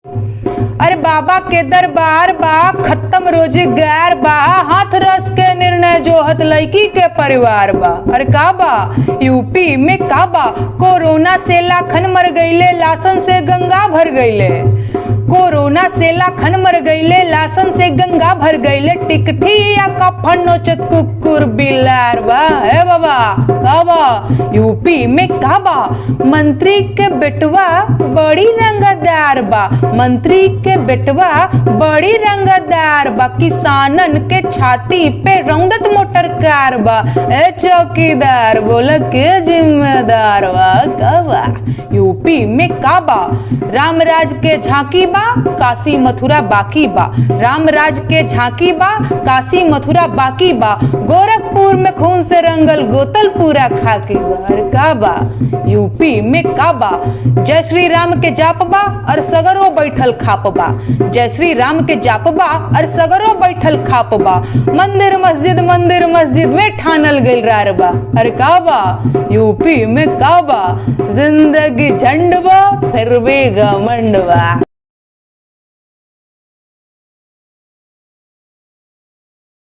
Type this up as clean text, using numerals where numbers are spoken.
अरे बाबा के दरबार बा, खत्म रोजगार बा, हाथ रस के निर्णय जोहत लड़की के परिवार बा। अरे का बा यूपी में का बा? कोरोना से लाखन मर गईले, लासन से गंगा भर गईले। कोरोना से लाखन मर गईले, लासन से गंगा भर गईले। टिकठिया कफन नोचत कुकुर बिलार बा। ए बाबा का बा यूपी में का बा? मंत्री के बेटवा बड़ी रंगदार बा, मंत्री के बेटवा बड़ी रंगदार बा। किसानन के छाती पे रौंदत मोटर कार बा। ए चौकीदार बोल के जिम्मेदार बा। का बा यूपी में का बा? रामराज के झांकी बा, काशी मथुरा बाकी बा। रामराज के झांकी बा, काशी मथुरा बाकी बा। गोरखपुर में खून से रंगल गोतल पूरा खाकी बा। अरे का बा यूपी में का बा? जय श्री राम के जाप बा और सगरो बैठल खाप बा। जय श्री राम के जाप बा और सगरो बैठल खाप बा। मंदिर मस्जिद मंदिर मस्जिद में ठानल गइल रार बा। अरे का बा यूपी में का बा? जिंदगी झंड बा, फिर भी घमंड बा।